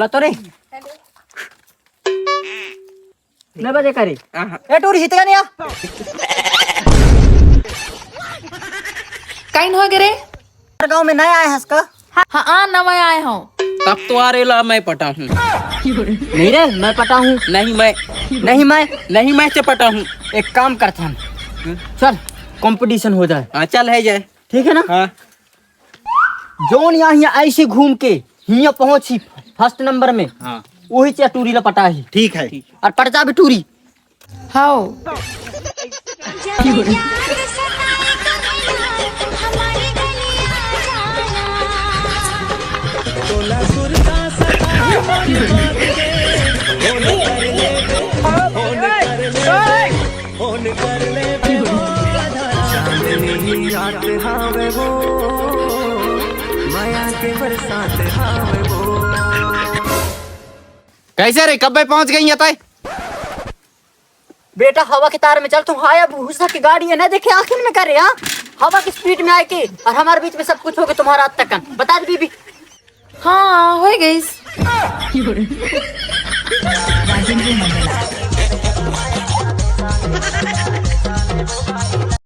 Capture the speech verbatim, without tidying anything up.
बता रे। मैं बजे करे। हाँ, हाँ। ए टूरी हित नहीं आ। काइन हो गे रे? गांव में नया आए हस का? हाँ, हाँ, नवा आए हूँ। तब तो आ रे ला, मैं पटा हूँ। नहीं रे, मैं पटा हूँ। नहीं मैं। नहीं मैं। नहीं मैं से पटा हूँ। एक काम करथन, चल, कंपटीशन हो जाए। हाँ, चल है जाए। ठीक है ना? हाँ। जोन यहाँ, यहाँ ऐसे घूम के हियाँ पहुँची फर्स्ट नंबर में, हाँ। वही चे टूरी ला पटा ही। ठीक है। और पट जा भी टूरी। हाओ। कैसे रे, कब पहुंच गई है तय? बेटा, हवा के तार में चल, तुम हाया भूसा की गाड़ी है ना, देखे आखिर में करे, हाँ? हवा की स्पीड में आए के, और हमारे बीच में सब कुछ हो गया, तुम्हारा आज तक बता दे बीबी। हाँ, हो गई।